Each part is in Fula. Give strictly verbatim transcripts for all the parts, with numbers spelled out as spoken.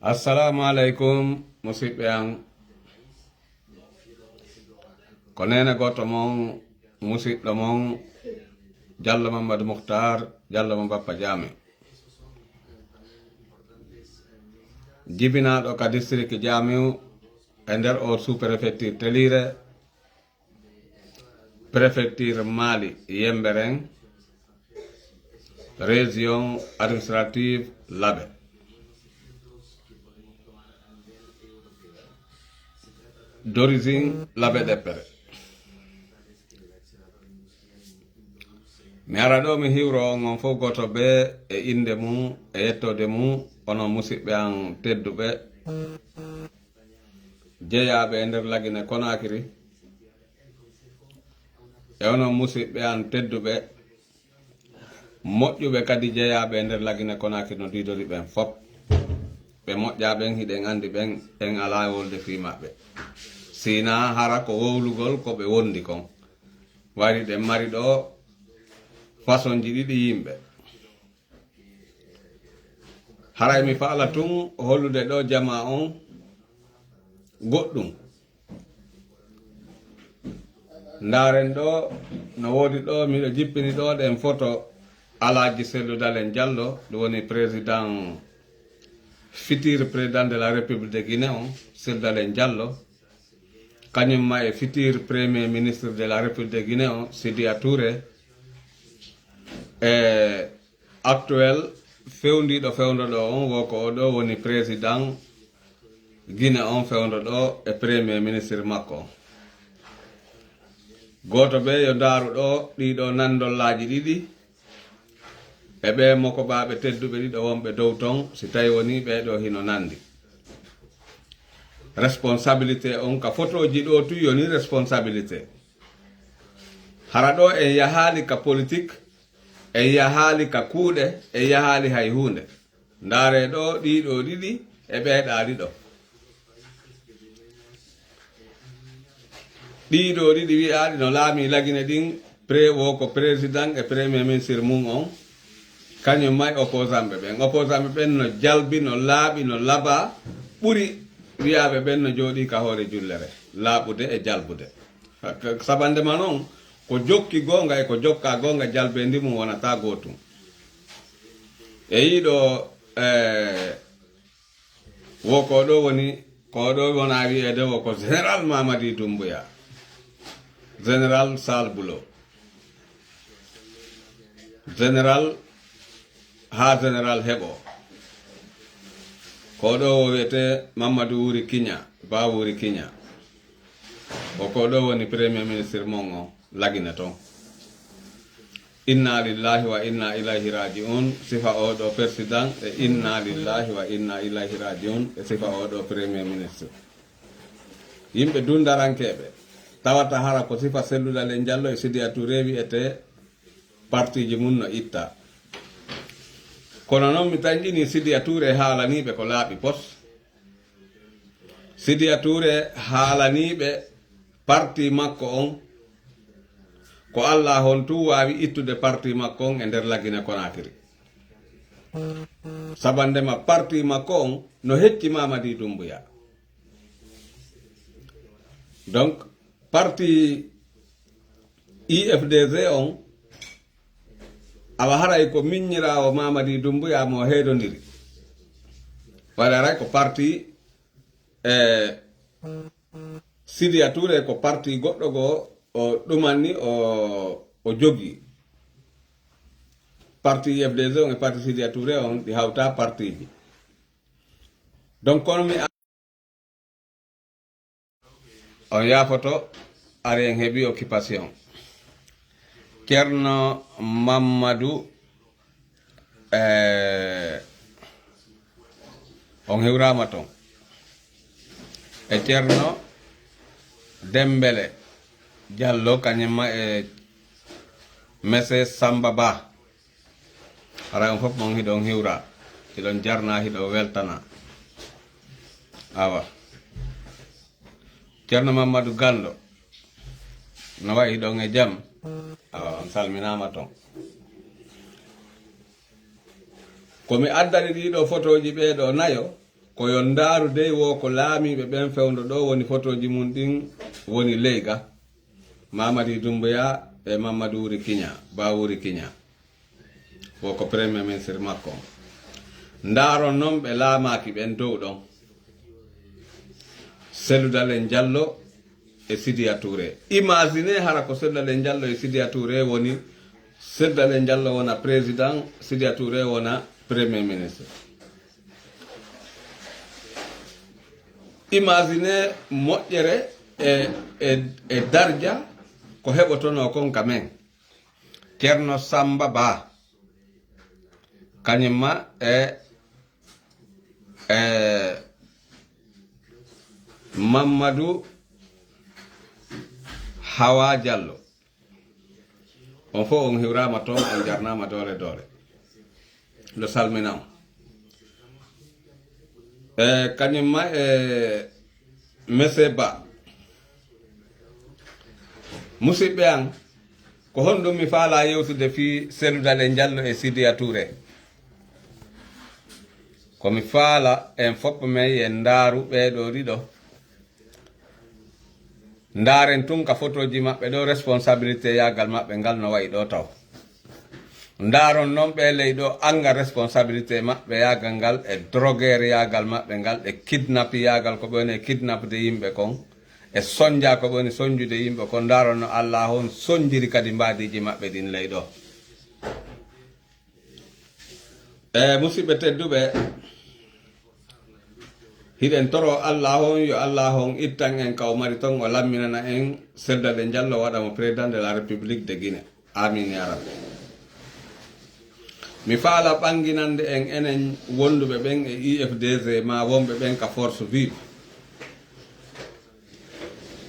Assalamu aleykum, musidɓe am. Ko neene gooto mon, musidɗo mon, Jallo Mamadou Mouhtar, Jallo mo Bappa Jaame. Jibinaaɗo ka district Jaamiu e nder o sous-préfecture Teliire, préfecture Mali Yemberen, région administrative Labe. D'origine Labe Deppere. Mi ara ɗo mi hiwro on, on fof gooto bee e innde mum e yettoode mum, onon musidɓe am tedduɓe, jeyaaɓe e nder Lagine Konakiri, e onon musidɓe am tedduɓe, moƴƴuɓe kadi jeyaaɓe e nder Lagine Konakiri no diidori ɓen fof. Ɓe moƴƴaa ɓen, hiɗen anndi ɓen, en alaa wolde fii maɓɓe. Sina hara ko wowlugol ko ɓe wondi kon. Wari ɗen mari ɗo fasonji ɗiɗi yimɓe. Haray mi faala tun hollude ɗo jamaa on goɗɗum. Ndaaren ɗo, no woodi ɗo, miɗo jippini ɗo ɗen foto Alaaji Sellu Dalen Jallo, ɗum woni président, futur président de la République de Guinée on, Sellu Dalen Jallo. Kañum ma e futur premier ministre de la République de Guinée on, Sidiya Touré. E actuel fewndiiɗo fewndo ɗo on, wo ko o ɗo woni président Guinée on fewndo ɗo e premier ministre makko on. Gooto ɓe yo ndaaru ɗo ɗiɗo nandollaaji ɗiɗi e ɓe mokoɓaaɓe tedduɓe ɗiɗo wonɓe dow ton, si tawi woni ɓee ɗo hino nandi. Responsabilité on ka fotooji ɗo tu yoni responsabilité. Hara ɗo en yahaali ka politique, en yahaali ka kuuɗe, en yahaali hay huunde. Ndaare ɗo ɗiɗo ɗiɗi e ɓee ɗa ɗiɗo. Ɗiɗo ɗiɗi wi'aaɗi no laami Lagine ɗin, pre-, wo ko président e premier ministre mum on, kañum ma e opposant ɓe ɓen. Opposant ɓe ɓen no jalbi, no laaɓi, no laba, ɓuri wi'aaɓe ɓen no jooɗii ka hoore jullere, laaɓude e jalbude. Sabande ma non, ko jokki goonga e ko jokka goonga, jalbeendi mum wonata gootum. E yiɗo, eh, wo ko ɗo woni, ko ɗo wona wi'eede wo ko Général Mamadi Doumbouya, Général Sal Bulo, Général haa Général heɓo. Ko ɗo o wi'ete Mamadou Wuri Kiña, Ba Wuri Kiña. O ko ɗo woni premier ministre mon o Lagine ton. Inna lillahi wa inna ilayhi raji'un, sifa o ɗo président e inna lillahi wa inna ilayhi raji'un e sifa o ɗo premier ministre. Yimɓe dundarankeeɓe tawata hara ko sifa Sellu Dalen Jallo e Sidiya Touré wi'ete partiji mum no itta. Kono non mi tanƴini Sidiya Touré haalaniiɓe ko laaɓi pos. Sidiya Touré haalaniiɓe parti makko on, ko Allah on tun waawi ittude parti makko on e nder Lagine Konakiri. Sabandema parti makko on no hecci Mamadi Doumbouya. Donc, parti I F D G on, awa haray ko miññiraawo Mamadi Doumbouya mo heedondiri. Waɗa haray ko parti, eh, Sidiya Touré ko parti goɗɗo go o ɗumanni o, o jogi. Parti I F D G on e parti Sidiya Touré on ɗi hawta partiji. Donc, kono mi On yaafoto, ari en heɓi occupation. Ceerno Mammadu, eh, on hewraama ton. E Ceerno Dembele Jallo, kañum ma e Mese Samba Ba. Hara on fof mon hiɗon hiwra, hiɗon jarna, hiɗon weltana. Awa. Ceerno Mamadou Gallo, no wayi, hiɗon e jam? Awa, on salminaama toon. Ko mi addani ɗiɗo fotooji ɓee ɗo nayo, ko yo ndaaru dey wo ko laamiiɓe ɓen fewndo ɗo woni fotooji mum ɗin woni ley ga. Mamadi Doumbouya e Mamadou Wuri Kiña, Ba Wuri Kiña. Wo ko premier ministre makko on. Ndaaron non ɓe laamaaki ɓen dow ɗon. Cellou Dalein Diallo e Sidiya Touré. Imagine hara ko Cellou Dalein Diallo e Sidiya Touré woni, Cellou Dalein Diallo wona président, Sidiya Touré wona premier ministre. Imagine moƴƴere e, e, e darja ko heɓotonoo kon ka men. Ceerno Samba Ba, kañum ma e, e Mamadou Hawa Diallo. On fof on hiwraama toon, on jarnaama doole doole. Ɗo salmina on. E, kañum ma e Mese Ba. Musidɓe an, ko honɗum mi faalaa yewtude fii Cellou Dalein Diallo e Sidiya Touré? Ko mi faala en fof men yen ndaaru ɓee ɗoo ɗiɗo. Ndaaren tun ka fotooji maɓɓe ɗo, responsabilité yaagal maɓɓe ngal no wayi ɗo taw. Ndaaron non ɓe ley ɗo annga responsabilité maɓɓe yaagal ngal e droguer yaagal maɓɓe ngal e kidnap yaagal ko ɓe woni e kidnapde yimɓe kon e sonja ko ɓe woni sonjude yimɓe kon. Ndaaron no Allah on sonjiri kadi mbaadiiji maɓɓe ɗin ley ɗo. E musidɓe tedduɓe, hiɗen toro Allah on, yo Allah on ittan en ka o mari ton, o lamminana en Cellou Dalein Diallo, waɗa mo président de la République de Guinée. Amin ya Rabbi. Mi faala ɓanginande en enen wonduɓe ɓen e I F D G ma wonɓe ɓen ka Force Vive.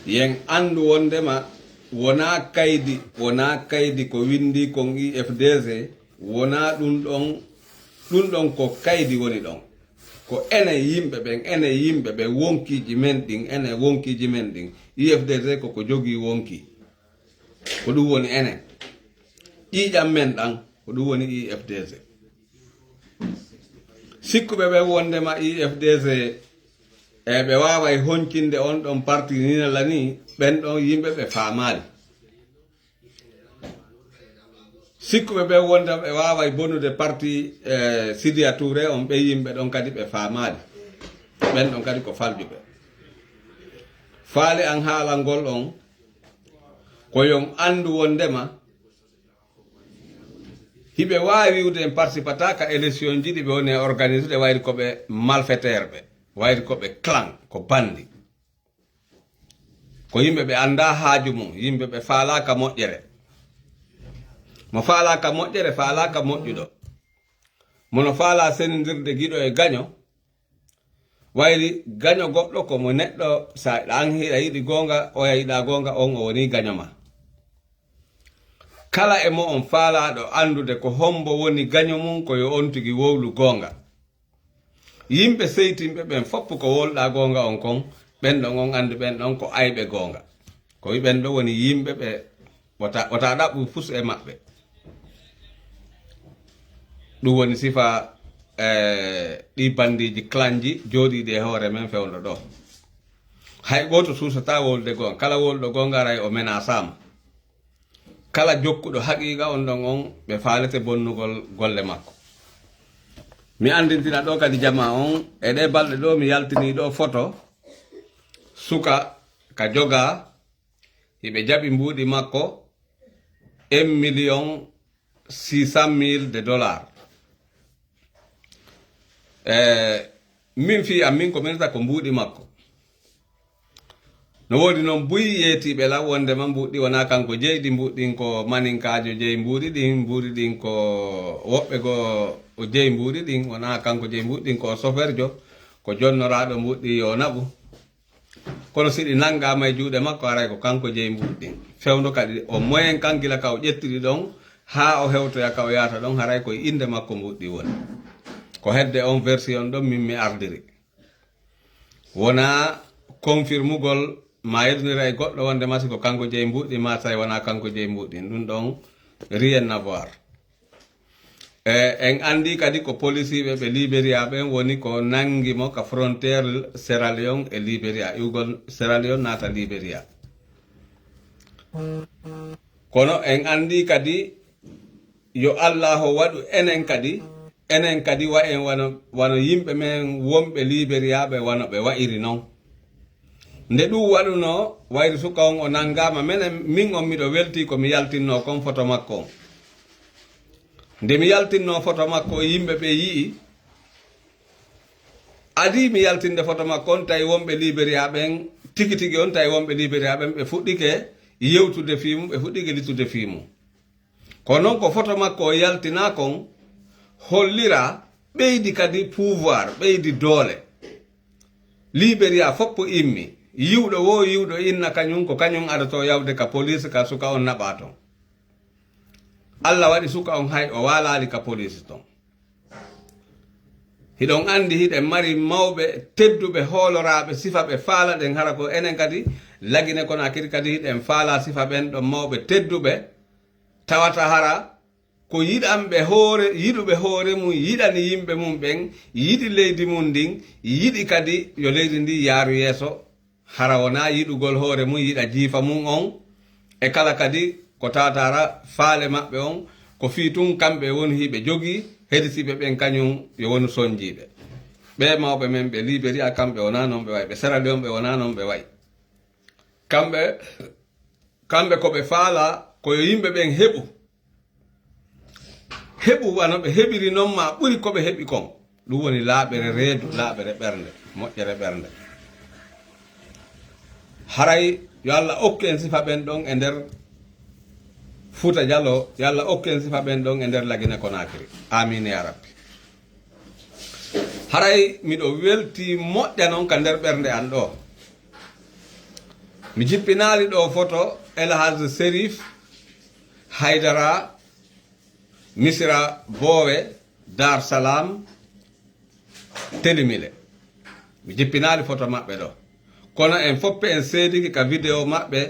Yen anndu wondema wonaa kaydi, wonaa kaydi ko winndii kon I F D G, wonaa ɗun ɗon, ɗun ɗon ko kaydi woni ɗon. Ko enen yimɓe ɓen, enen yimɓe ɓe wonkiiji men ɗin, enen wonkiiji men ɗin, I F D G ko ko jogii wonkii. Ko ɗun woni enen. Ƴiiƴan men ɗan, ko ɗun woni I F D G. Sikkuɓe ɓen wondema I F D G e ɓe waaway honcinde on ɗon parti ni ne lanii, ɓen ɗon yimɓe ɓe faamaali. Sikkuɓe ɓen wondema ɓe waaway bonude parti, eh, Sidiya Touré on, ɓen yimɓe ɗon kadi ɓe faamaali. Ɓen ɗon kadi ko faljuɓe. Faale an haalangol on, ko yon anndu wondema hiɓe waawi wi'ude en participata ka élection ji ɗi ɓe woni e organisude, wayri ko ɓe malfaiteur ɓe, wayri ko ɓe clan, ko bandi. Ko yimɓe ɓe anndaa haaju mum, yimɓe ɓe faalaaka moƴƴere. Mo faalaaka moƴƴere, faalaaka moƴƴuɗo. Mo no faalaa senindirde giɗo e gaño, wayri gaño goɗɗo ko mo neɗɗo, sa an hiɗa yiɗi goonga, oya yiɗa goonga, on o woni gaño ma. Kala e mo'on faalaaɗo anndude ko hombo woni gaño mum, ko yo on tigi wowlu goonga. Yimɓe seytinɓe ɓen fof ko wowluɗaa goonga on kon, ɓen ɗon on anndi ɓen ɗon ko ayɓe goonga. Ko wi ɓen ɗo woni yimɓe ɓe wota, wota ɗaɓɓu fus e maɓɓe. Ɗum woni sifa, eh, ɗi bandiiji clanji jooɗiiɗi e hoore men fewndo ɗo. Hay gooto suusataa wowlude goonga. Kala wowluɗo goonga aray o menasaama. Kala jokkuɗo haqiiqa on ɗon on, ɓe faalete bonnugol golle makko. Mi anndintina ɗo kadi jamaa on, e ɗee balɗe ɗo mi yaltinii ɗo foto suka ka jogaa, hiɓe jaɓi mbuuɗi makko un million six cent mille de dollars. E, min fii am, min ko mi reta ko mbuuɗi makko. No woodi noon buy yeetiiɓe lan wondema mbuuɗi wonaa kanko jeyi ɗi, mbuuɗi ɗin ko maninkaajo jeyi mbuuɗi ɗin, mbuuɗi ɗin ko woɓɓe goo o jeyi mbuuɗi ɗin, wonaa kanko jeyi mbuuɗi ɗin, ko o soferjo, ko jonnoraaɗo mbuuɗi ɗin yo naɓu. Kono si ɗi nanngaama e juuɗe makko, haray ko kanko jeyi mbuuɗi ɗin. Fewndo kadi o moyen kan gila ka o ƴetti ɗi ɗon, haa o hewtoya ka o yahata ɗon, haray ko e innde makko mbuuɗi ɗin woni. Ko hedde on version ɗon min mi ardiri. Wonaa confirmugol maa yeddondira e goɗɗo wonde ma si ko kanko jeyi mbuuɗi ɗin, maa tawi wonaa kanko jeyi mbuuɗi ɗin. Ɗum ɗon, rien à voir. E, en anndi kadi ko polisiiɓe ɓe Liberia ɓen woni ko nanngi mo ka frontière Sierra Leone e Liberia, iwgol Sierra Leone naata Liberia. Kono en anndi kadi yo Allaahu waɗu enen kadi, enen kadi wa en wano, wano yimɓe men wonɓe Liberia ɓe wano ɓe wa'iri non. Nde ɗum waɗunoo, wayri suka on o nanngaama, menen, min on miɗo weltii ko mi yaltinnoo kon foto makko on. Nde mi yaltinnoo foto makko on, yimɓe ɓe yi'i, adii mi yaltinde foto makko on, tawi wonɓe Liberia ɓen, tigi tigi on, tawi wonɓe Liberia ɓen, ɓe fuɗɗike yewtude fii mum, ɓe fuɗɗike littude fii mum. Ko non ko foto makko o yaltinaa kon hollira ɓeydi kadi pouvoir, ɓeydi doole. Liberia fof immi. Yiwɗo woo yiwɗo inna kañum, ko kañum adotoo yawde ka police ka suka on naɓaa ton. Alla waɗi suka on hay o waalaali ka police ton. Hiɗon anndi hiɗen mari mawɓe tedduɓe hooloraaɓe sifa ɓe faala ɗen, hara ko enen kadi Lagine Konakiri kadi hiɗen faala sifa ɓen ɗon mawɓe tedduɓe, tawata hara ko yiɗanɓe hoore, yiɗuɓe hoore mum, yiɗani yimɓe mum ɓen, yiɗi leydi mum ndin, yiɗi kadi yo leydi ndi yaaru yeeso. Hara wonaa yiɗugol hoore mum, yiɗa jiifa mum on, e kala kadi ko tawata faale maɓɓe on, ko fii tun kamɓe woni hiɓe jogii, heditiiɓe ɓen kañum yo wonu sonjiiɓe. Ɓee mawɓe men ɓe Liberia, kamɓe wonaa non ɓe wa'i, ɓe Sierra Leone ɓe wonaa non ɓe wa'i. Kamɓe, kamɓe ko ɓe faalaa ko yo yimɓe ɓen heɓu. Heɓu wano ɓe heɓiri non maa ɓuri ko ɓe heɓi kon. Ɗum woni laaɓere reedu, laaɓere ɓernde, moƴƴere ɓernde. Haray yo Alla okku en sifa ɓen ɗon e nder Fuuta Jaloo, yo Alla okku en sifa ɓen ɗon e nder Lagine Konakiri. Aamiin yaa Rabbi. Haray miɗo weltii moƴƴa non ka nder ɓernde an ɗoo. Mi jippinaali ɗoo foto El Hadj Serif Haydara, Misira Boowe, Dar Salaam, Telimile. Mi jippinaali foto maɓɓe ɗoo. Kono en fof en seediki ka video maɓɓe,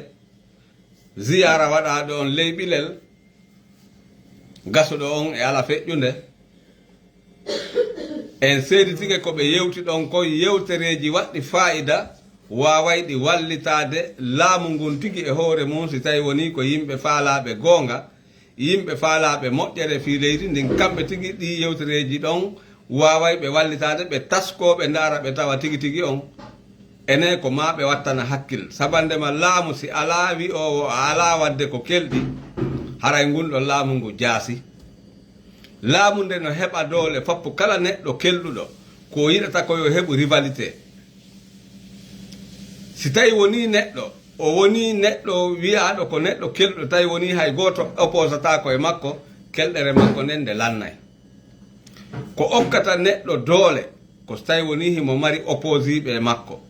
ziyaara waɗaaɗo on ley Ɓilel, gasuɗo on e ala feƴƴunde. En seeditike ko ɓe yewti ɗon kon yewtereeji waɗɗi faayida, waawayɗi wallitaade laamu ngun tigi e hoore mum, si tawi wonii ko yimɓe faalaaɓe goonga, yimɓe faalaaɓe moƴƴere fii leydi ndin, kamɓe tigi ɗii yewtereeji ɗon waaway ɓe wallitaade, ɓe taskoo, ɓe ndaara, ɓe tawa tigi tigi on. Enee, ko maa ɓe wattana hakkil. Sabandema laamu, si alaa wi'oowo a alaa waɗde ko kelɗi, haray ngun ɗon laamu ngu jaasi. Laamu nde no heɓa doole fappu kala neɗɗo kelɗuɗo, ko o yiɗata ko yo heɓu rivalité. Si tawi wonii neɗɗo, o wonii neɗɗo wi'aaɗo ko neɗɗo kelɗuɗo, tawi wonii hay gooto opposataako e makko, kelɗere makko nden nde lannay. Ko okkata neɗɗo doole, ko so tawi wonii himo mari opposiiɓe e makko.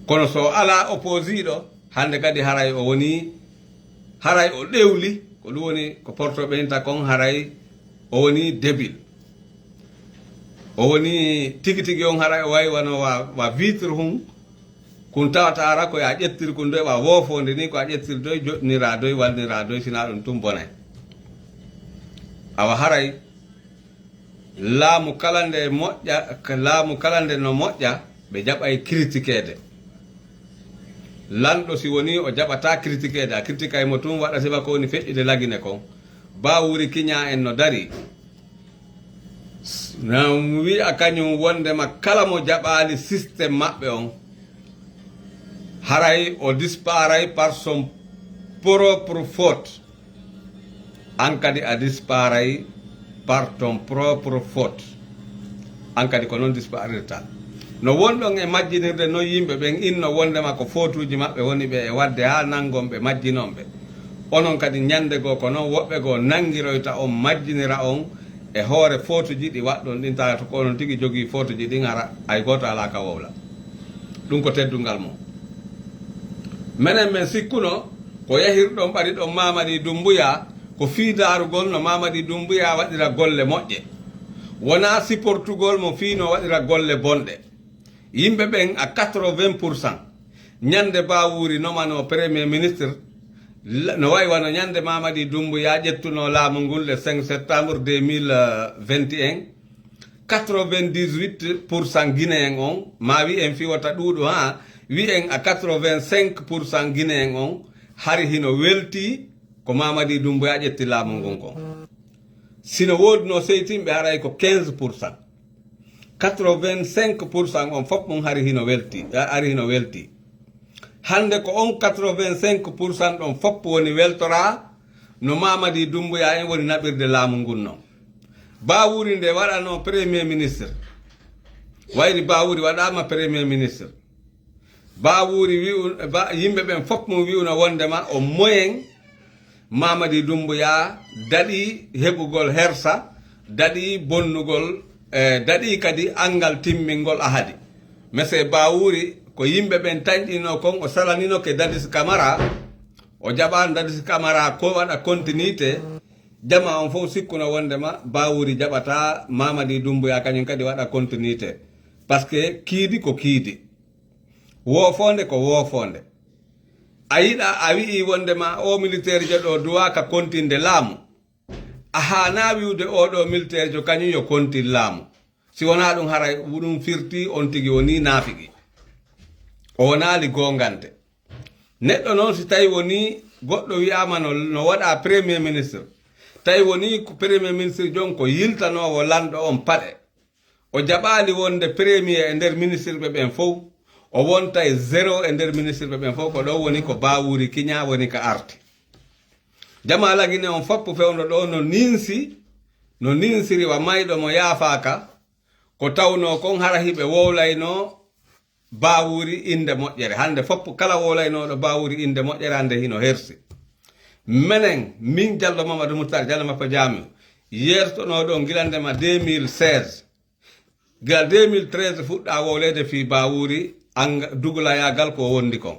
Kono so o alaa opposiiɗo, hannde kadi haray o wonii, haray o ɗewli, ko ɗum woni ko portooɓe inta kon, haray o wonii débil. O wonii tigi tigi on, haray o wayi wano wa, wa vitre hun, kun tawata hara ko ya ƴettiri kun doy, wa woofonde ni ko a ƴettiri doy, joɗnira doy, walnira doy, sina ɗum tun bonay. Awa haray laamu kala nde moƴƴa, laamu kala nde no moƴƴa, ɓe jaɓay critiqueede. Lanɗo si woni o jaɓata critiqueede, a critique ay mo tun waɗa siba ko woni feƴƴude Lagine kon. Ba wuri kiña en no dari. Na wi'a kañum wondema kala mo jaɓaali système maɓɓe on, haray o disparaît par son propre faute. An kadi a disparaît par ton propre faute. An kadi ko non disparaître. No wonɗon e majjinirde non yimɓe ɓen inno wondema ko footuuji maɓɓe woni ɓe e waɗde haa nanngon ɓe majjinon ɓe. Onon kadi ñannde goo ko non woɓɓe goo nanngiroyta on, majjinira on e hoore footuuji ɗi waɗɗon ɗin, tawa to ko onon tigi jogii footuuji ɗin, hara hay gooto alaa ka wowla. Ɗum ko teddungal mum. Menen men sikkuno ko yahirɗon ɓaɗiɗon Mamadi Dumbuya ko fii daarugol no Mamadi Dumbuya waɗira golle moƴƴe. Wonaa siportugol mo fii no waɗira golle bonɗe. Yimɓe ɓen à quatre-vingts pour cent. Ñande Bawuri nomano Premier Ministre, la- no wayi wano ñande Mamadi Dumbuya ƴettuno laamu ngun le cinq septembre deux mille vingt et un, quatre-vingt-dix-huit pour cent Guinéen on, ma wi en fii wota ɗuuɗu ha, wi en à quatre-vingt-cinq pour cent Guinéen on, hari hino welti ko Mamadi Dumbuya ƴetti laamu ngun kon. Sino woodunoo seytinɓe haray ko quinze pour cent. Quatre-vingt-cinq pour cent on fof mum hari hino welti, a- ari hino welti. Hannde ko on quatre-vingt-cinq pour cent ɗon fof woni weltoraa no Mamadi Dumbuya en woni naɓirde laamu ngun non. Bawuri nde waɗanoo Premier Ministre. Wayri Bawuri waɗaama Premier Ministre. Bawuri wi'u, ba, yimɓe ɓen fof mum wi'uno wondema o moyen Mamadi Dumbuya daɗi heɓugol hersa, daɗi bonnugol, e daɗi kadi anngal timmingol ahadi. Monsieur Bawuri ko yimɓe ɓen tanƴino kon, o salaninoke Dadis Camara, o jaɓa Dadis Camara ko waɗa continuité, jama on fof sikkuno wondema Bawuri jaɓata Mamadi Dumbuya kañum kadi waɗa continuité. Parce que kiidi ko kiidi. Woofoonde ko woofoonde. A yiɗa a wi'i wondema o militaire jo ɗo duwaaka kontinde laamu. A haanaa wi'ude o ɗo militaire jo kañum yo kontin laamu. Si wonaa ɗum haray ɗum firti on tigi woni naafiki. O wonaali goongante. Neɗɗo noon si tawi woni goɗɗo wi'aama no, no waɗa premier ministre. Tawi woni ko premier ministre jon ko yiltanoowo lanɗo on paɗe. O jaɓaali wonde premier e nder ministirɓe ɓen fow. O wontay zéro e nder ministirɓe ɓen fow. Ko ɗo woni ko Bawuri kiña woni ka arti. Jama Lagine on foppu fewndo ɗo no ninsi, no ninsiri wa mayɗo mo yaafaaka. Ko tawnoo kon hara hiɓe wowlaynoo Bawuri innde moƴƴere. Hannde foppu kala wowlaynooɗo Bawuri innde moƴƴere hannde hino hersi. Menen, min Jallo Mamadou Moutar Jallo Mappa Jaami, yeertonoo ɗon gila ndema deux mille seize. Gila deux mille treize fuɗɗa wowleede fii Bawuri anga-, dugulayaagal ko wondi kon.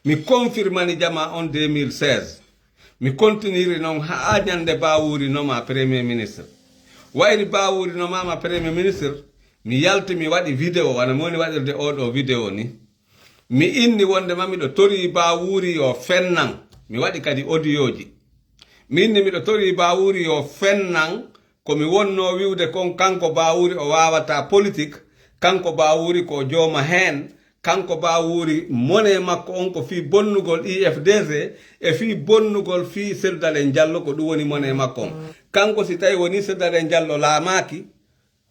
Mi confirmani jama on deux mille seize. Mi kontiniri non haa ñande Bawuri noma premier ministre. Wayri Bawuri nomama premier ministre, mi yalti mi waɗi vidéo, wano mi woni waɗirde oɗo vidéo ni. Mi inni wonde ma miɗo torii Bawuri yo fennan. Mi waɗi kadi audio ji. Mi inni miɗo torii Bawuri yo fennan, ko mi wonnoo wi'ude kon, kanko Bawuri o waawataa politik, kanko Bawuri ko jooma heen, kanko Bawuri mone makko on ko fii bonnugol I F D C e fii bonnugol fii Seydou Dalein Diallo, ko ɗum woni mone makko on. Kanko si tawi woni Seydou Dalein Diallo laamaaki,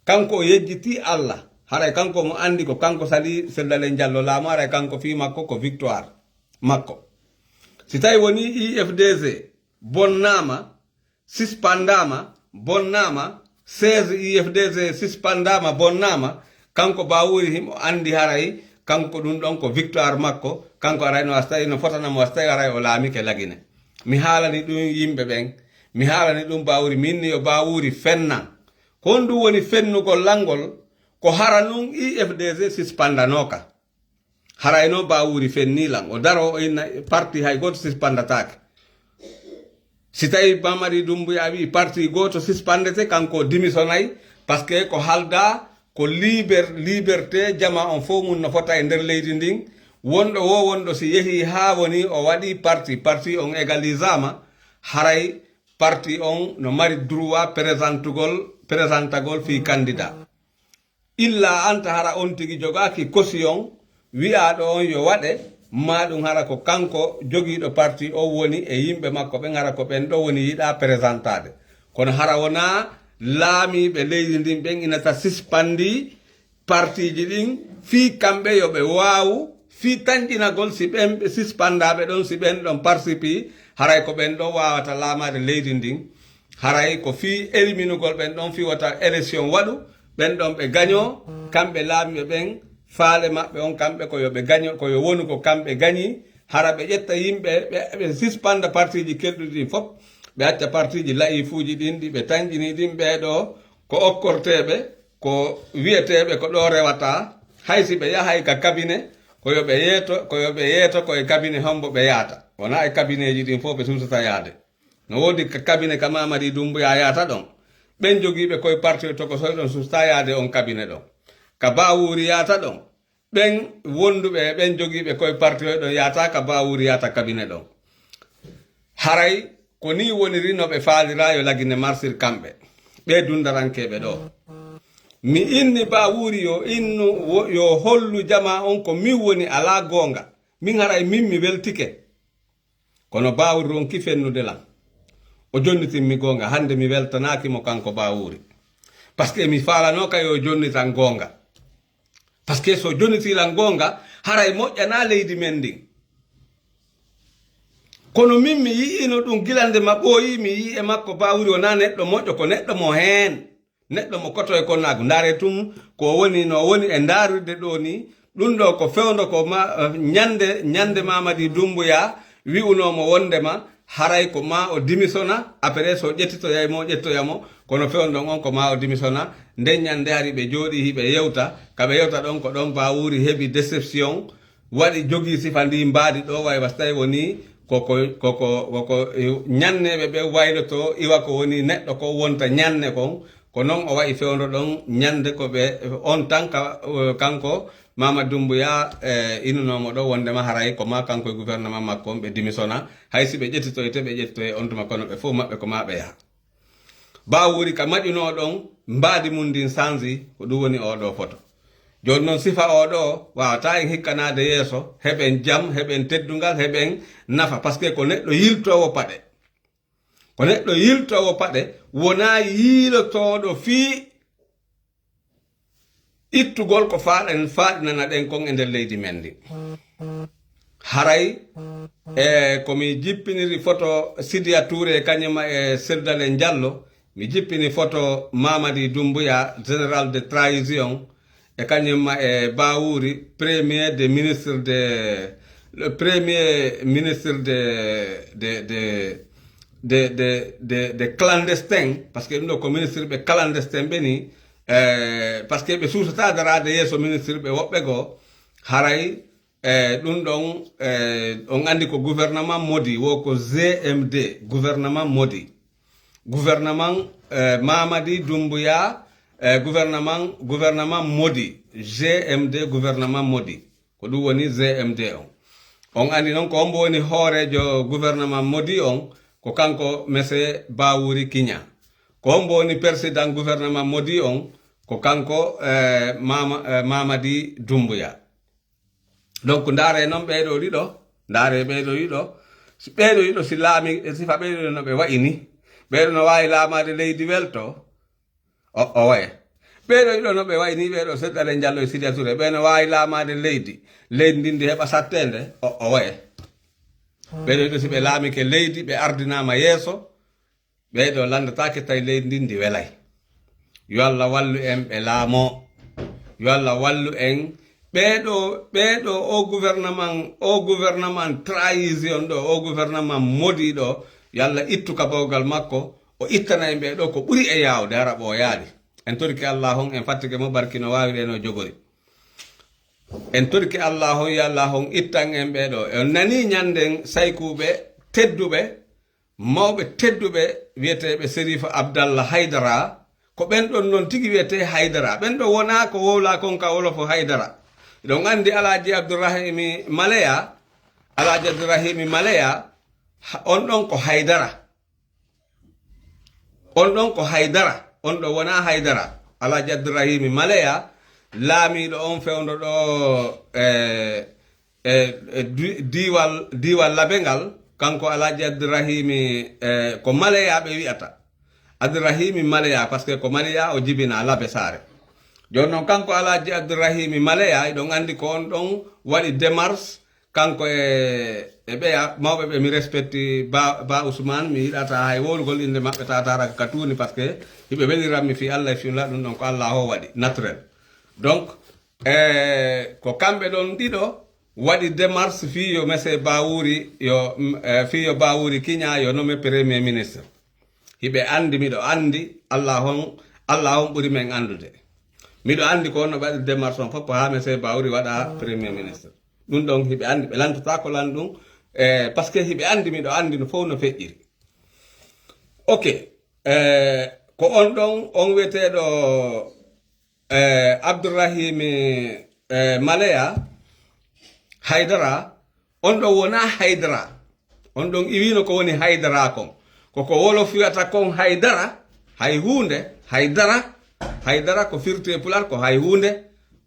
kanko o yejjiti Allah, haray kanko mo anndi ko kanko sali Seydou Dalein Diallo laamu, haray kanko fii makko ko victoire makko. Si tawi woni I F D C bonnaama, sispandaama, bonnaama, seize I F D C sispandaama, bonnaama, kanko Bawuri himo anndi haray, kanko ɗum ɗon ko victoire makko, kanko aray no wasta, no fotana mo wasta, aray o laamike Lagine. Mi haalani ɗum yimɓe ɓen, mi haalani ɗum Bawuri, min ni yo Bawuri fennan. Ko honɗum woni fennugol lanngol? Ko hara nun I F D C sispandanooka. Haray no Bawuri fenni lan. O daro o inna parti hay gooto sispandataake. Si tawi Mamadi Dumbuya wi parti gooto sispandete, kanko dimisonay, parce que ko halda ko liber-, liberté jama on fof mun no fota e nder leydi ndin. Wonɗo wo wonɗo si yehi haa woni o waɗi parti, parti on égalisama, haray parti on no mari droit présentugol, présentagol fii candidat. Illa anta hara on tigi jogaaki caution wi'aaɗo on yo waɗe, maa ɗum hara ko kanko jogiiɗo parti on woni e yimɓe makko ɓen, hara ko ɓen ɗo woni yiɗaa présentaade. Kono hara wonaa laamiiɓe leydi ndin ɓen inata sispandi partiiji ɗin fii kamɓe yo ɓe waawu fii tanƴinagol si ɓen ɓe sispandaaɓe ɗon, si ɓen ɗon participi, haray ko ɓen ɗon waawata laamaade leydi ndin. Haray ko fii eliminugol ɓen ɗon, fii wota élection waɗu, ɓen ɗon ɓe gañoo, kamɓe laamiiɓe ɓen, faale maɓɓe on, kamɓe ko yo ɓe gaño, ko yo wonu ko kamɓe gañi, hara ɓe ƴetta yimɓe, ɓe, ɓe sispanda partiiji kelɗuɗi ɗin fof, ɓe acca partiiji la'ifuuji ɗin, ɗi ɓe tanƴini ɗin, ɓee ɗoo ko okkorteeɓe, ko wi'eteeɓe ko ɗoo rewata, Hay si ɓe yahay ka kabine, ko yo ɓe yeeto, ko yo ɓe yeeto ko e kabine hombo ɓe yaata. Wonaa e kabineeji ɗin fof ɓe suusata yaade. No woodi ka kabine ka Mamadi Dumbuya yaata ɗon. Ɓen jogiiɓe koye parti tokosoy ɗon suusata yaade on kabine ɗon. Ka Bawuri yaata ɗon. Ɓen wonduɓe e ɓen jogiiɓe koye parti ɗon yaata ka Bawuri yaata kabine ɗon. Haray ko nii woniri no ɓe faalira yo Lagine marsir kamɓe, ɓee dundarankeeɓe ɗoo. Mi inni Bawuri yo innu, wo-, yo hollu jamaa on ko min woni alaa goonga. Min haray min mi weltike. Kono Bawuri ronki fennude lan. O jonnitin mi goonga. Hannde mi weltanaaki mo kanko Bawuri. Parce que mi faalanoo ka yo jonnitan goonga. Parce que so jonnitii lan goonga, haray moƴƴanaa leydi men ndin. Kono min mi yi'ino ɗum gila nde ma ɓooyi, mi yi'i e makko Bawuri wonaa neɗɗo moƴƴo, ko neɗɗo mo heen. Neɗɗo mo koto e konnaagu. Ndaaree tun ko o woni, no o woni e ndaarirde ɗoo nii. Ɗum ɗoo ko fewndo ko ma, eh, ñande, ñande Mamadi Dumbuya wi'unoo mo wondema haray ko ma o dimisona, après so ƴettitoyay mo, ƴettoya mo, kono fewndo on ko ma o dimisona. Nden ñande hari ɓe jooɗii hiɓe yewta, ka ɓe yewta ɗon ko ɗon Bawuri heɓi déception, waɗi jogii sifa ndi mbaadi ɗoo, way was tawi woni koko, koko, koko, eh, ñanneeɓe ɓe waylotoo iwa ko woni neɗɗo ko wonta ñanne kon, ko non o wa'i fewndo ɗon ñande ko ɓe on tan ka, eh, kanko Mama Dumbuya, eh, inunoo mo ɗo wondema haray ko ma kanko e gouvernement makko on ɓe dimisona, hay si ɓe ƴettitoyte, ɓe ƴettitoye on tuma, kono ɓe fof maɓɓe ko ma ɓe yaha. Bawuri ka maƴunoo ɗon, mbaadi mum ndin sanji, ko ɗum woni oo ɗoo foto. Jooni non sifa oo ɗoo, waawataa en hikkanaade yeeso, heɓen jam, heɓen teddungal, heɓen nafa, parce que ko neɗɗo yiltoowo paɗe. Ko neɗɗo yiltoowo paɗe, wonaa yiilotooɗo fii ittugol ko faaɗen, faaɗinana ɗen kon e nder leydi men ndi. Haray, e, ko mi jippiniri foto Sidiya Touré, kañum e Serdalen Diallo, mi jippini foto Mamadi Dumbuya, général de trahison, e kañum e Bawuri, premier de ministre de, le premier ministre de, de, de, de, de, de, de clandestin, parce que ɗum ɗo ko ministre ɓe clandestin ɓe ni, eh, parce que ɓe suusata daraade yeeso ministre ɓe woɓɓe goo, haray, eh, ɗum ɗon, eh, on anndi ko gouvernement modi, wo ko G M D, gouvernement modi. Gouvernement, eh, Mamadi Doumbouya, eh, gouvernement, gouvernement modi, G M D, gouvernement modi. Ko ɗum woni G M D on. On anndi noon ko hombo woni hooreejo gouvernement modi on? Ko kanko Monsieur Bawuri Kiña. Ko hombo woni président gouvernement modi on? Ko kanko, eh, Mama-, eh, Mamadi Doumbouya. Donc, ndaare noon ɓee ɗoo ɗiɗo, ndaare ɓee ɗoo ɗiɗo, si ɓee ɗoo ɗiɗo si laami, sifa ɓee ɗoo no ɓe wayi ni, ɓee ɗoo no waawi laamaade leydi welto, o, o waye. Ɓee ɗoo ɗiɗo no ɓe wayi ni, ɓee ɗoo Seddalen Jallo e Sidiya Touré, ɓee no waawi laamaade leydi, leydi ndin ndi heɓa satteende, o, o waye. Ɓee ɗoo ɗiɗo si ɓe laamike leydi, ɓe ardinaama yeeso, ɓee ɗoo lanndataake tawi leydi ndin ndi welay. Yo Allah wallu en ɓe laamoo. Yo Allah wallu en. Ɓee ɗoo, ɓee ɗoo, o gouvernement, o gouvernement trahison ɗoo, o gouvernement modi ɗoo, yo Allah ittu ka bawgal makko, o ittana en ɓee ɗoo ko ɓuri e yaawde, hara ɓooyaali. En torike Allah on, en fattike mo barki no waawiri e no jogori. En torike Allah on, yo Allah on ittan en ɓee ɗoo. En nanii ñannden saykuuɓe tedduɓe, mawɓe tedduɓe wiyeteeɓe Serif Abdallah Haydara, ko ɓen ɗon non tigi wiyetee Haydara. Ɓen ɗo wonaa ko wowlaa kon ka wolof Haydara. Hiɗon anndi Alaaji Abdourahimi Maleya, Alaaji Abdourahimi Maleya, ha-, on ɗon ko Haydara. On ɗon ko Haydara, on ɗo wonaa Haydara. Alaaji Abdourahimi Maleya, laamiiɗo on fewndo ɗo, e, e, e di-, diiwal, diiwal Labe ngal, kanko Alaaji Abdourahimi, e, ko Maleya ɓe wi'ata. Abdourahimi Maleya, parce que ko Maleya o jibinaa Labe Saare. Jooni noon kanko Alaaji Abdourahimi Maleya, hiɗon anndi ko on ɗon waɗi démarche, kanko e, e ɓeya mawɓe ɓe mi respecti, Ba, Ba Ousmane, mi yiɗata hay wowlugol innde maɓɓe tawata ka tuuni, parce que hiɓe welirammi fii Allah e fii Nulaaɗo, ɗum ɗon ko Allah o waɗi, naturel. Donc, e, ko kamɓe ɗon ɗiɗo waɗi démarche fii yo Monsieur Bawuri, yo, mm, e, fii yo Bawuri Kiña yo nommé premier ministre. Hiɓe anndi, miɗo anndi, Allah on, Allah on ɓuri men anndude. Miɗo anndi ko on no waɗi démarche on fof, ko haa monsieur Bawri waɗa premier ministre. Ɗum ɗon hiɓe anndi, ɓe lantotaako lan ɗum, eh, parce que hiɓe anndi, miɗo anndi no fof no feƴƴiri. Ok, eh, ko on ɗon, on wiyeteeɗo, eh, Abdourahimi, eh, Maleya Haydara, on ɗon wonaa Haydara. On ɗon iwiino ko woni Haydara kon. Ko ko Wolof wiyata kon Haydara, hay huunde, Haydara, Haydara ko firti e Pulaar ko hay huunde.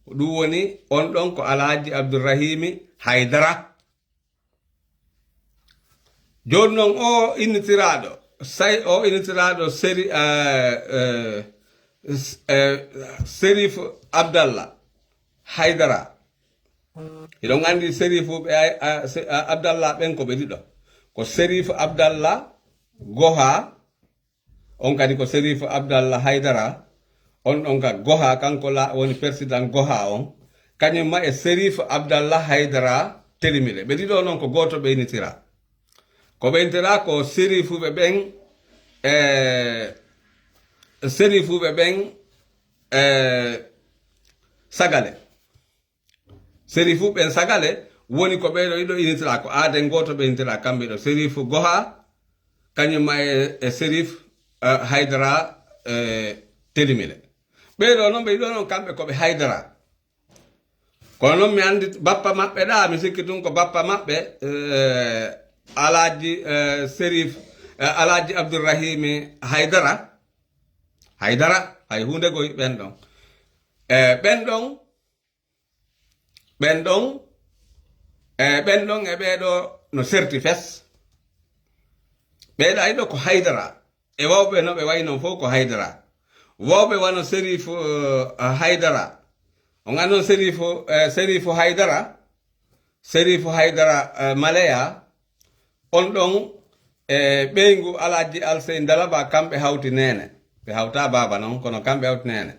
Ɗum woni on ɗon ko Alhaji Abdourahimi Haydara. Jooni noon o innitiraaɗo, say o innitiraaɗo Seri-, eh, eh, s-, eh, Serif Abdallah Haydara. Hiɗon anndi Serifuɓe ay-, a-, se-, a-, Abdallah ɓen ko ɓe ɗiɗo. Ko Serif Abdallah Goha, on kadi ko Serif Abdallah Haydara, on ɗon ka Goha, kanko la woni persidan Goha on, kañum ma e Serif Abdallah Haydara Telimile. Ɓe ɗiɗo noon ko gooto ɓe initira. Ko ɓe initira ko Serifuɓe ɓen, e Serifuɓe ɓen, e Sagale. Serifu ɓen Sagale woni ko ɓeeɗo ɗiɗo initira, ko aaden gooto ɓe initira kamɓe ɗo. Serifu Goha, kañum ma e, e Serif, eh, Haydara, eh, Telimile. Ɓeeɗo noon ɓe ɗiɗo noon kamɓe ko ɓe Haydara. Kono noon mi anndi bappa maɓɓe ɗa, mi sikki tun ko bappa maɓɓe, eh, Alhaji, eh, Serif, eh, Alhaji Abdourahimi Haydara. Haydara, hay huunde goy ɓen ɗon. Eh, ɓen ɗon, ɓen ɗon, eh, ɓen ɗon e ɓeeɗo no serti fes. Ɓeeɗo ay ɗo ko Haydara. E wawɓe no ɓe wayi non fof ko Haydara. Wawɓe wano Serif, eh, Haydara. On annon Serif, eh, Serif Haydara. Serif Haydara, eh, Maleya. On ɗon e ɓeyngu Alhaji Alsey Dalaba, kamɓe hawti neene. Ɓe hawta baaba non, kono kamɓe hawti neene.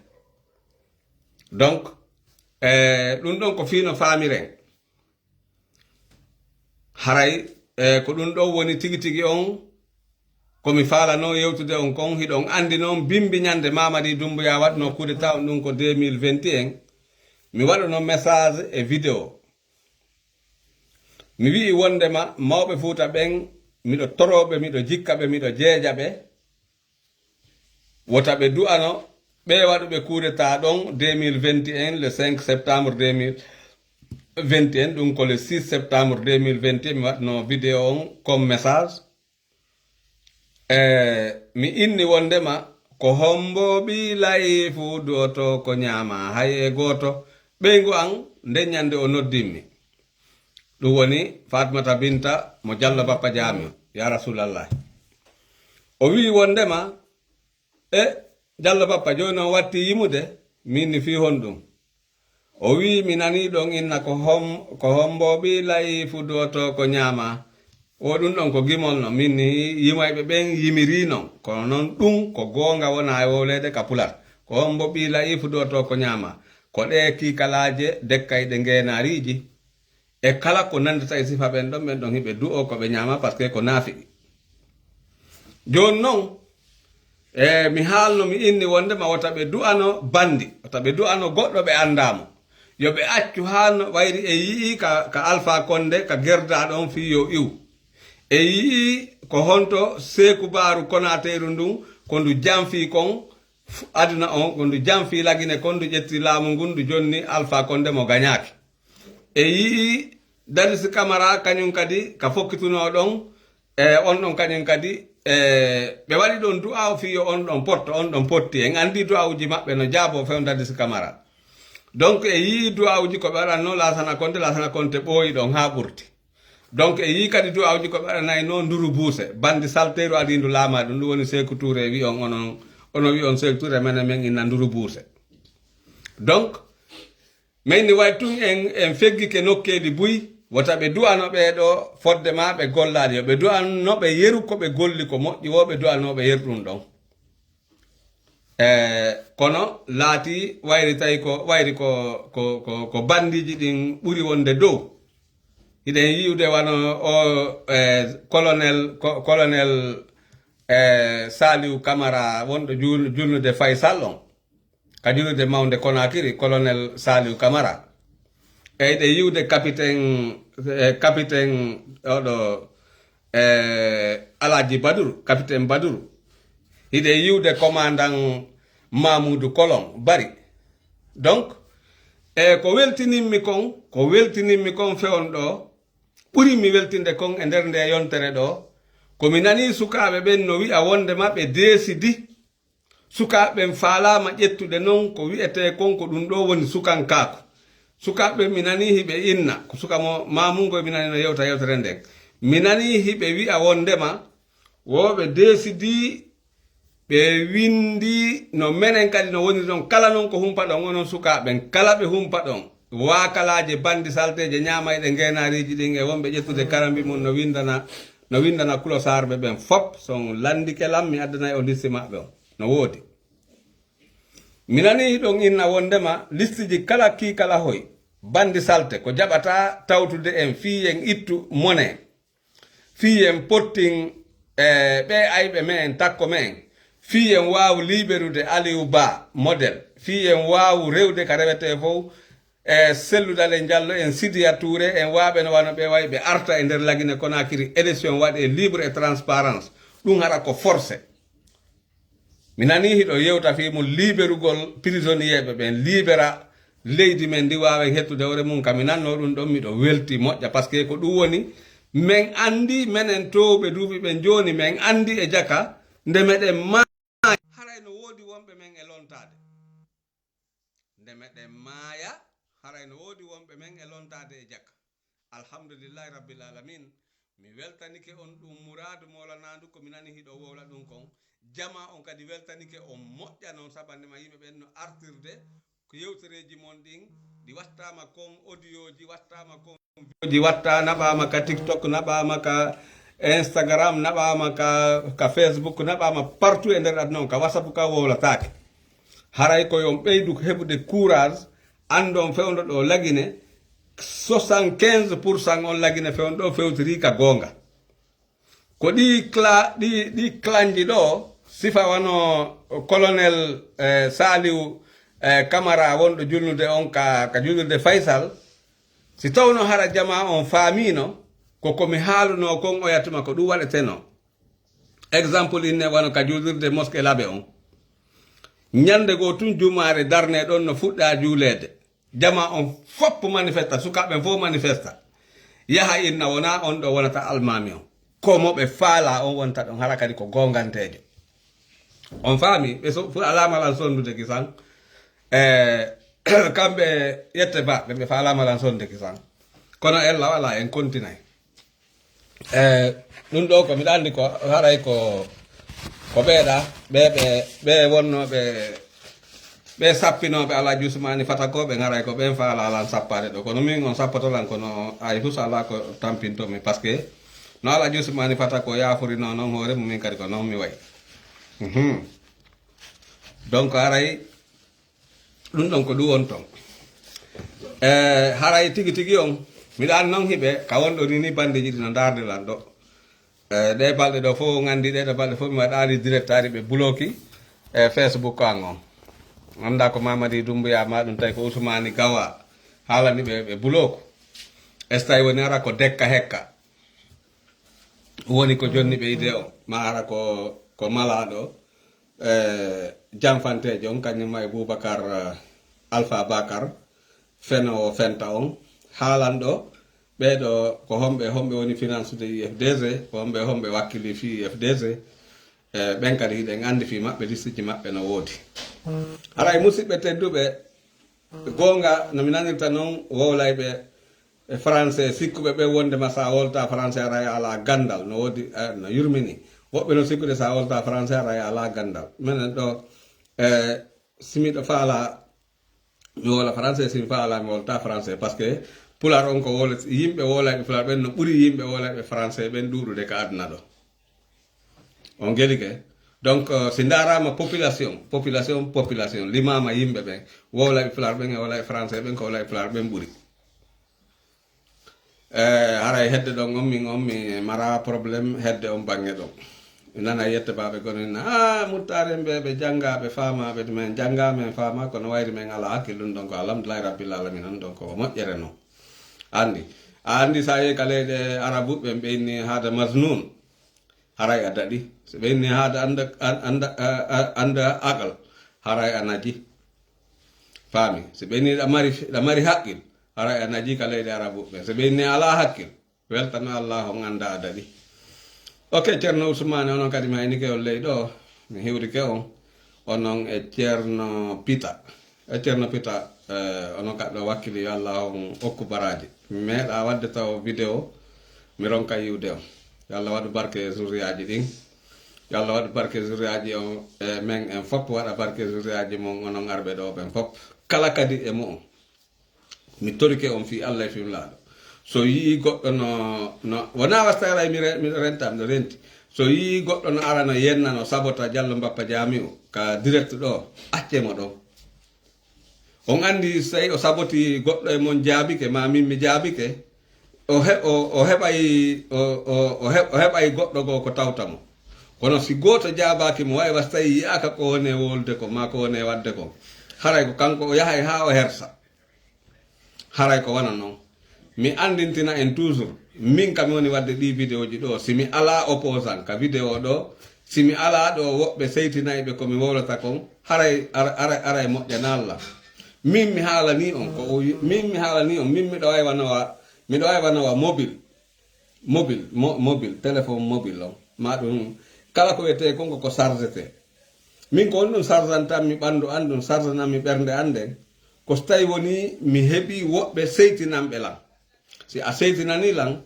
Donc, eh, ɗum ɗon ko fii no faamiren. Haray, eh, ko ɗum ɗon woni tigi tigi on, ko mi faalano yewtude on kon, hiɗon anndi noon bimbi ñande Mamadi Doumbouya waɗno coup d'état on ɗum ko deux mille vingt et un. Mi waɗuno message e vidéo. Mi wi'i wondema mawɓe Fuuta ɓen, miɗo torooɓe, miɗo jikka ɓe, miɗo jeeja ɓe. Wota ɓe du'ano ɓe waɗuɓe coup d'état ɗon deux mille vingt et un, le cinq septembre deux mille vingt et un, ɗum ko le six septembre deux mille vingt et un, mi waɗno vidéo on comme message. E, mi inni wondema, ko hombo ɓii layi fu du'oto ko ñaama, hay e gooto. Ɓeyngu an, nden ñande o noddimmi. Ɗum woni Fatmata Binta mo Jallo Bappa Jaami, ya Rasulallah. O wi'i wondema, e, Jallo Bappa, jooni on watti yimude, min ni fii honɗum? O wi'i, mi nanii ɗon inna ko hom-, ko hombo ɓii layi fu du'oto ko ñaama. O ɗum ɗon ko gimol no, min ni yimayɓe ɓen yimiri non. Kono non ɗum ko goonga wona e wowleede ka pular. Ko hombo ɓii layi fu du'oto ko ñaama. Ko ɗe kiikalaaje dekkayɗe ngeenaariiji. E kala ko nanndita e sifa ɓen ɗon, ɓen ɗon hiɓe du'o ko ɓe ñaama, parce que ko naafiqi. Jooni non, e mi haalno, mi inni wondema wota ɓe du'ano bandi, wota ɓe du'ano goɗɗo ɓe anndaa mo. Yo ɓe accu haa no wayri e yi'i ka, ka Alpha Condé, ka Gerda ɗon fii yo iw. E yi'i ko honto Seeku Baaru Konateeru ndun, ko ndu janfii kon, f-, aduna on, ko ndu janfii Lagine kon, ndu ƴetti laamu ngun, ndu jonni Alpha Condé mo gañaaki. E yi'i Dadis Camara kañum kadi ka fokkitunoo ɗon, e on ɗon kañum kadi, e ɓe waɗi ɗon du'aaw fii yo on ɗon potto, on ɗon potti. En anndi du'aawuji maɓɓe no jaaboo few Dadis Camara. Donc e yi'i du'aawuji ko ɓe waɗannoo Laasana Konte, Laasana Konte ɓooyi ɗon haa ɓurti. Donc e yi'i kadi du'aawuji ko ɓe waɗanaynoo Nduru Buuse, bandi salteeru adii ndu laamaa ɗum, ɗum woni Seeku Tuure wi'i on, onon, ono wi'i on Seeku Tuure, menen men inna Nduru Buuse. Donc, min ni way tun en, en feggike nokkeeli buy, wota ɓe du'ano ɓee ɗoo fodde maa ɓe gollaali. Yo ɓe du'ano ɓe yeru ko ɓe golli ko moƴƴi woo, ɓe du'ano ɓe yeru ɗum ɗon. E, kono laati wayri tawi ko, wayri ko, ko, ko, ko bandiiji ɗin ɓuri wonde dow. Hiɗen yi'ude wano o, e, colonel, ko, colonel, e, Saliou Camara wonɗo jul-, julnude Faysal on. ka juulirde mawnde Conakry, Colonel Saliou Camara. E hiɗen yi'ude capitaine, eh, capitaine oɗo, eh, Alhaji Baduru, capitaine Baduru. Hiɗen yi'ude commandant Mamoudou Colon Bari. Donc, e ko weltinimmi kon, ko weltinimmi kon fewndo ɗo, ɓuri mi weltinde kon e nder nde yontere ɗo, ko mi nanii sukaaɓe ɓen no wi'a wondema ɓe deesidi. Sukaaɓe ɓen faalaama ƴettude non ko wi'etee kon ko ɗum ɗoo woni sukankaaku. Sukaaɓe ɓen mi nanii hiɓe inna, ko suka mo Maamungo mi nanii no yewta yewtere nden. Mi nanii hiɓe wi'a wondema wo ɓe deesidii, ɓe winndii no menen kadi no woniri ɗon. Kala non ko humpa ɗon, onon sukaaɓe ɓen, kala ɓe humpa ɗon, waakalaaje, banndi salteeje, ñaamayɗe ngeenaariiji ɗin e wonɓe ƴettude karambi mum no winndana, no winndana kulosarɓe ɓen fop. So on lanndike lan, mi addanay on listi maɓɓe on. No woodi. Mi nanii hiɗon inna wonndema listiji kala kii kala hoy, banndi salte, ko jaɓata tawtude en fii en ittu mone, fii en pottin e ɓee ayɓe me'en, takko me'en, fii en waawu liiberude Aliou Ba model, fii en waawu rewde ka rewetee fow, e Cellou Dalein Diallo en, Sidya Touré en, waaɓe no wano ɓe wayi ɓe arta e nder Lagine Conakry, élection waɗee libre et transparence. Ɗum hara ko forcé. Mi nanii hiɗo yewta fii mum liiberugol prisonnier ɓe ɓen, liibera leydi men ndi, waawen hettude hoore mum. Ka mi nannoo ɗum ɗon, miɗo welti moƴƴa, parce que ko ɗum woni, men anndi, menen toowɓe duuɓi ɓen jooni, men anndi e jaka, nde meɗen maaya, haray no woodi wonɓe men e lontaade. Nde meɗen maaya, haray no woodi wonɓe men e lontaade e jaka. Alhamdulillahi Rabbil Alamin. Mi weltanike on ɗum muraadu moolanaandu ko mi nani hiɗo wowla ɗum kon. Jama on kadi weltanike on moƴƴa non, sabannde ma yimɓe ɓen no artirde ko yewtereeji mon ɗin, ɗi wattaama kon, audio ji wattaama kon, video ji watta, naɓaama ka TikTok, naɓaama ka Instagram, naɓaama ka, ka Facebook, naɓaama partout e nder aduna on, ka WhatsApp ka wowlataake. Haray ko yon ɓeydu heɓude courage, anndon fewndo ɗo Lagine, soixante-quinze pour cent on Lagine fewndo ɗo fewtiri ka goonga. Ko ɗi cla-, ɗi, ɗi clanji ɗo, sifa wano colonel, eh, Saliou, eh, Camara wonɗo julnude on ka, ka julirde Faysal, si tawno hara jama on faamino, ko ko mi haalunoo kon oya tuma ko ɗum waɗetenoo. Exemple inne wano ka julirde mosquée Labe on. Ñande goo tun jumaare darne ɗon no fuɗɗa juuleede. Jama on fop manifesta, sukaaɓe ɓen fof manifesta. Yaha inna wona on ɗo wonata almaami on. Ko mo ɓe faala on wonta ɗon, hara kadi ko goonganteejo. On faami? Ɓe so-, fu alaama lan sondude kisan. Eh, kamɓe yette ba, ɓe, ɓe faalaama lan sonde kisan. Kono ella wala en kontinay. Eh, ɗum ɗo ko miɗa anndi ko haray ko, ko ɓeeɗa, ɓe, ɓe, ɓe wonnooɓe, ɓe sappinooɓe Alhaji Usmani Fata ko, ɓe haray ko ɓen faala lan sappaade ɗo. Kono min on sappoto lan kono ay hus ala ko tampinto mi, parce que no Alhaji Usmani Fata ko yaafurinoo non hoore mum, min kadi ko non mi wayi. Mhm. Donc haray ɗum ɗon ko ɗum woni ton. Eh, haray tigi tigi on, miɗa anndi non hiɓe, ka wonɗo ni, ni bandeji ɗi no ndaarde lan ɗo. Eh, ɗe balɗe ɗo fof, on anndi ɗe ɗo balɗe fof, mi waɗaali direct, ari ɓe buloki e Facebook an on. Annda ko Mamadi Doumbouya ma ɗum, tawi ko Ousmane Gawa haalani ɓe, ɓe buloku. Est-ce que tawi woni ara ko dekka hekka. Woni ko jonni ɓe idée o, ma ara ko, ko malaaɗo, eh, janfanteejo on, kañum ma e Boubacar, eh, Alpha Bakar, fenoowo fenta on, haalanɗo ɓeeɗo ko homɓe, homɓe woni finance de U F D G, ko homɓe, homɓe wakkili fii U F D G, eh, ɓen kadi hiɗen anndi fii maɓɓe, listiji maɓɓe no woodi. Haray musidɓe tedduɓe, goonga no mi nanirta non, wowlayɓe e français, sikkuɓe ɓe wondema sa wolta français aray ala gandal, no woodi, eh, no yurmini. Woɓɓe no sikkude sa wolta français aray ala gandal. Minen ɗo, eh, si miɗo faala mi wowla français, si mi faala mi wolta français, parce que pulaar on ko wowla, yimɓe wowlayɓe pulaar ɓen no ɓuri yimɓe wowlayɓe français ɓen ɗuuɗude ka aduna ɗo. On gelike? Donc, euh, si ndaaraama population, population, population, limaama yimɓe ɓen, wowlayɓe pulaar ɓen e wowlayɓe français ɓen, ko wowlayɓe pulaar ɓen ɓuri. Eh, haray hedde ɗon on, min on mi mara problème hedde on bange ɗon. Mi nana yette baaɓe gono ina, "Ah, muttaare en ɓe, ɓe jannga, ɓe faama, ɓe men jannga, men faama, kono wayri men alaa hakkil ɗum, donc alhamdulillahi rabbil alamin on, donc ko moƴƴere non." Anndi, a anndi so a yehi ka leyɗe Arabu, ɓen ɓe inni haada masnun, haray a daɗi. So ɓe inni haada annda, an-, annda, a, a, annda aqal, haray a naji. Faami? So ɓe inni ɗa mari, ɗa mari haqqil, haray a naji ka leyɗe Arabu ɓen. So ɓe inni alaa hakkil, weltano Allah on annda a daɗi. Ok, Ceerno Usmaane, onon kadi mi haynike on ley ɗo, mi hiwrike on, onon e Ceerno Pita. E Ceerno Pita, eh, onon kadi ɗo wakkili, yo Allah on okku baraaji. Mi meeɗa waɗde taw vidéo, mi ronka yiwde on. Yo Allah waɗu barke e zurriyaaji ɗin. Yo Allah waɗu barke e zurriyaaji on, e men en fop, waɗa barke e zurriyaaji mon, onon arɓe ɗo ɓen fop. Kala kadi e mo'on. Mi torike on fii Allah e fii Nulaaɗo. So yi'i goɗɗo no, no, wonaa wasta haray mi re-, mi renta, miɗo renti. So yi'i goɗɗo no ara no yenna, no sabota Jallo Mbappa Jaami'u ka direct ɗo, accee mo ɗon. On anndi so tawi o saboti goɗɗo e mon jaabike, maa min mi jaabike, o he-, o, o heɓay, o, o, o he-, o heɓay goɗɗo goo ko tawta mo. Kono si gooto jaabaaki mo, way wasta tawi yi'aaka ko woni e wowlude kon, maa ko woni e waɗde kon, haray ko kanko o yahay haa o hersa. Haray ko wano non. Mi anndintina en toujours, min kam mi woni waɗde ɗii vidéo ji ɗo, si mi alaa opposant ka vidéo ɗo, si mi alaa ɗo woɓɓe seytinayɓe ko mi wowlata kon, haray, ar-, aray, aray moƴƴana Allah. Min mi haalanii on, ko o wi-, min mi haalanii on, min miɗo waywa no wa, miɗo waywa no wa mobile. Mobile, mo-, mobile, téléphone mobile on. Ma ɗum, kala ko wiyetee kon ko, ko chargete. Min ko on ɗum chargantammi ɓanndu an, ɗum charganammi ɓernde an nden. Ko so tawi woni mi heɓi woɓɓe seytinanɓe lan. Si a seytinanii lan,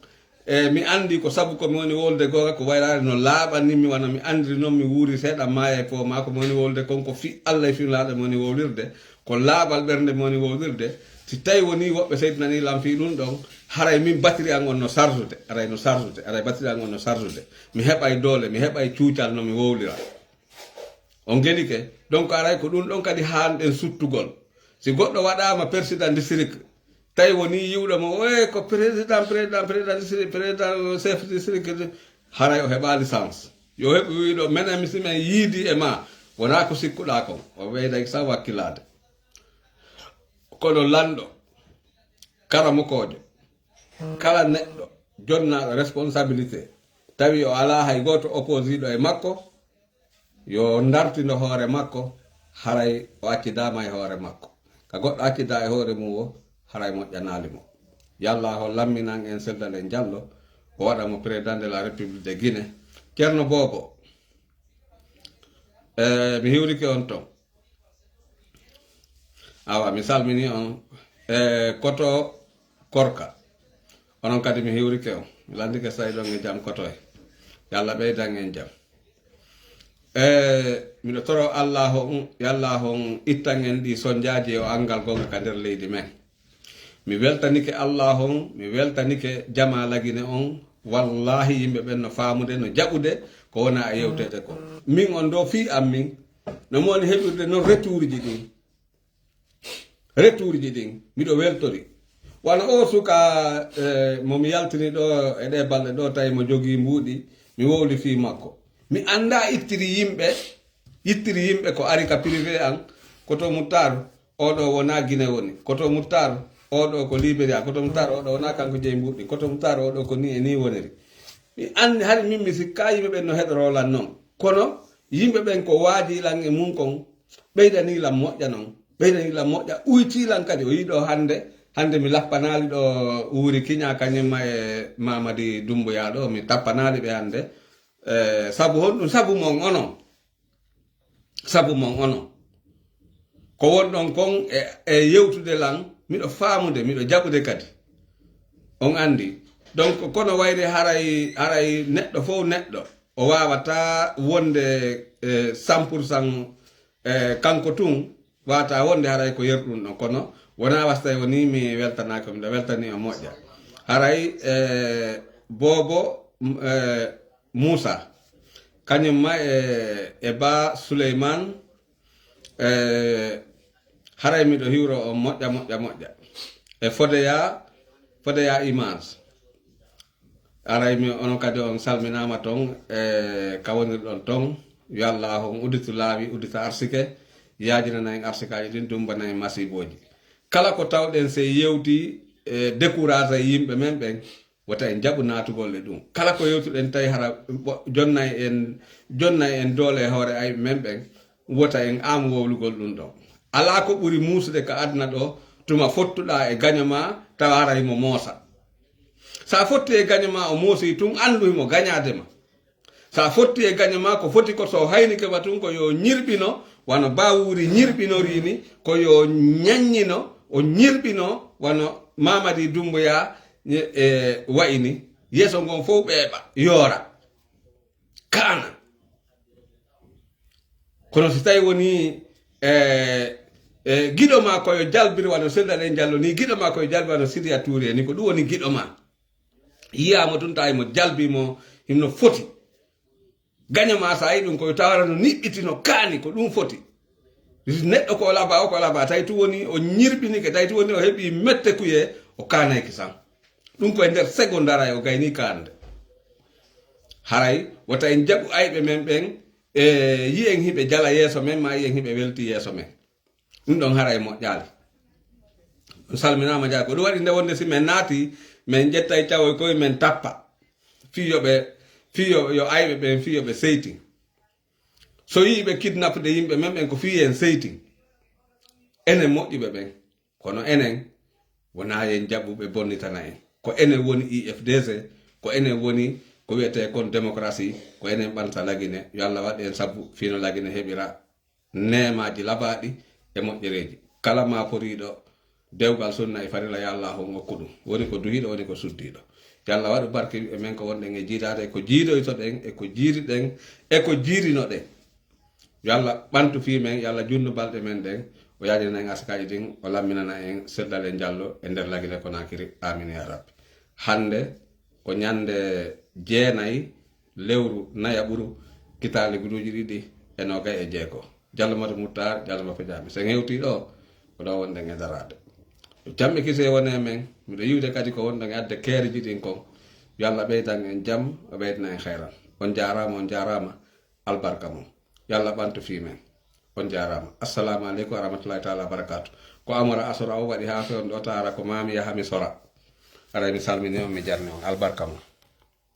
e mi anndi ko sabu ko mi woni wowlude goonga, ko wayraade no laaɓani mi, wano mi anndiri non mi wuuri seeɗa maaya e poo maa ko mi woni wowlude kon, ko fii Allah e fii Nulaaɗo mi woni wowlirde, ko laaɓal ɓernde mi woni wowlirde. Si tawi woni woɓɓe seytinanii lan fii ɗum ɗon, haray min batiri an on no sarsude, aray no sarsude, aray batiri an on no sarsude. Mi heɓay doole, mi heɓay cuucal no mi wowlira. On gelike? Donc aray ko ɗum ɗon kadi haanɗen suttugol. Si goɗɗo waɗaama président district, tawi woni yiwɗo mo, "Oye, ko président, président, président district, président, euh, chef district," haray o heɓaali chance. Yo heɓu wi'uɗo, "Menen mi si men yiidi e ma, wonaa ko sikkuɗaa kon." O ɓeyday sa wakkilaade. Kono lanɗo, karamokoojo, kala neɗɗo jonnaaɗo responsabilité, tawi o alaa hay gooto opposiiɗo e makko, yo dartindo hoore makko, haray o accidaama e hoore makko. Ka goɗɗo accidaa e hoore mum o, haray moƴƴanaali mo. Yo Allah o lamminan en Seldal en Jallo, o waɗa mo président de la République de Guinée. Ceerno Boobo, e, mi hiwrike on ton. Awa, mi salmini on. E, Koto Korka. Onon kadi mi hiwrike on. Mi landike so tawi ɗon e jam Koto e. Yo Allah ɓeydan en jam. E, miɗo toro Allah on, yo Allah on ittan en ɗi sonjaaji e o anngal gonga ka nder leydi men. Mi weltanike Allah on, mi weltanike jamaa Lagine on. Wallahi yimɓe ɓen no faamude, no jaɓude ko wona e yewteede ko. Min on ɗo fii am min, no mo woni heɓirde non retourji ɗin. Retourji ɗin, miɗo weltori. Wano o suka, eh, mo mi yaltini ɗo e ɗe balɗe ɗo, tawi mo jogii mbuuɗi, mi wowli fii makko. Mi annda ittiri yimɓe, ittiri yimɓe ko ari ka privé an, Koto Muttar, oɗo wona Guinée woni. Koto Muttar, oɗo ko Liberia. Koto Muttar, oɗo wona kanko jeyi mbuuɗi. Koto Muttar, oɗo ko ni e ni woniri. Mi anndi hari min mi sikka yimɓe ɓen no heɗoro lan non. Kono yimɓe ɓen ko waaji lan e mun kon, ɓeydanii lan moƴƴa non. Ɓeydanii lan moƴƴa, uytii lan kadi. O yiɗo hannde, hannde mi lappanaali ɗo Wuuri Kiña kañumma e Mamadi Dumbuya ɗo, mi tappanaali ɓe hannde. Eh, sabu honɗum? Sabu mon onon. Sabu mon onon. Ko wonɗon kon e, e yewtude lan, miɗo faamude, miɗo jaɓude kadi. On anndi. Donc, kono wayri haray, haray neɗɗo fof neɗɗo, o waawata wonde, eh, cent pour cent, eh, kanko tun, waawata wonde haray ko yeru ɗum ɗon. Kono wonaa wasta woni mi weltanaaki, miɗo weltanii o moƴƴa. Haray, eh, Boobo, m-, eh, Muusa, kañum ma e, e Ba Suleyman, e, haray miɗo hiwro on moƴƴa, moƴƴa, moƴƴa. E Fodeya, Fodeya Image. Aray mi onon kadi on salminaama ton e ka wonirɗon ton. Yo Allah on udditu laawi, uddita arsike, yaajinana en arsikaaji ɗin, dumbana en masiibooji. Kala ko tawɗen sey yewti e décourage yimɓe men ɓen, wota en jaɓu naatugol e ɗum. Kala ko yewtuɗen tawi hara bo-, jonnay en, jonnay en doole e hoore ayɓe men ɓen, wota en am wowlugol ɗum ɗon. Alaa ko ɓuri muusude ka aduna ɗo, tuma fottuɗaa e gaño ma, tawa haray mo moosa. Sa fotti e gaño ma, o moosi tun, anndu himo gañaade ma. Sa fotti e gaño ma, ko foti ko so haynike ma tun, ko yo ñirɓino, wano bawuuri ñirɓinori ni, ko yo ñaññino, o ñirɓino, wano Mamadi Dumbuya e, e wayi ni. Yeeso ngon fow ɓeeɓa, yoora, kaana. Kono si tawi woni, e, e, giɗo ma ko yo jalbir wano Selda ɗen Jallo ni, giɗo ma ko yo jalbir wano Sidiya Touré ni, ko ɗum woni giɗo ma. Yiyaama tun tawi mo jalbi mo himno foti. Gaño ma sa yi ɗum ko yo tawara no niɓɓiti no kaani, ko ɗum foti. Neɗɗo ko laba o ko laba, tawi tun woni o ñirɓinike, tawi tun woni o heɓi mette kuye, o kaanayki san. Ɗum ko e nder seconde haray o gayni kaande. Haray wota en jaɓu ayɓe men ɓen, e yi en hiɓe jala yeeso men, ma yi en hiɓe welti yeeso men. Ɗum ɗon haray moƴƴaali. On salminaama jaa. Ko ɗum waɗi nde wonde si men naati, men ƴettay cawoy koye men tappa. Fii yo ɓe, fii yo, yo ayɓe ɓen, fii yo ɓe seytin. So yii ɓe kidnapde yimɓe men ɓen, ko fii en seytin. Enen moƴƴuɓe ɓen. Kono enen, wonaa yen jaɓu ɓe bonnitana en. Ko enen woni I F D C, ko enen woni ko wiyetee kon démocratie, ko enen ɓanta Lagine. Yo Allah waɗ en sabbu fii no Lagine heɓira neemaaji labaaɗi e moƴƴereeji. Kala maaforiiɗo dewgal sunna e farilla, yo Allah on okku ɗum. Woni ko duhiiɗo, woni ko suddiiɗo. Yo Allah waɗu barke ɓiɓɓe men ko wonɗen e jiidaade, e ko jiidoytoɗen, e ko jiiriɗen, e ko jiirinoɗen. Yo Allah ɓantu fii men, yo Allah junndu balɗe men ɗen, o yaajinana en askaaji ɗin, o lamminana en Selda ɗen Jallo e nder Lagine Konaakiri. Aamiin yaa Rabbi. Hannde ko ñannde jeenayi lewru nayaɓuru, kitaali guduuji ɗiɗi e noogay e jeego. Jallo Madu Muttar, Jallo Mbappe Jaami. Sen hewtii ɗo, ko ɗo wonɗen e daraade. Jamɓe kise wone men, miɗo yiwde kadi ko wonɗon e adde keeriji ɗin kon. Yo Allah ɓeydan en jam, o ɓeydana en hayran. On jaaraama, on jaaraama. Albarka mum. Yo Allah ɓantu fii men. On jaaraama. Assalaamu aleykum wa rahmatullahi taala wa barakaatu. Ko Amora Asora o waɗi haa fewndo o taara ko maami yaha mi sora. Aray mi salmini on, mi jarni on. Albarka mum.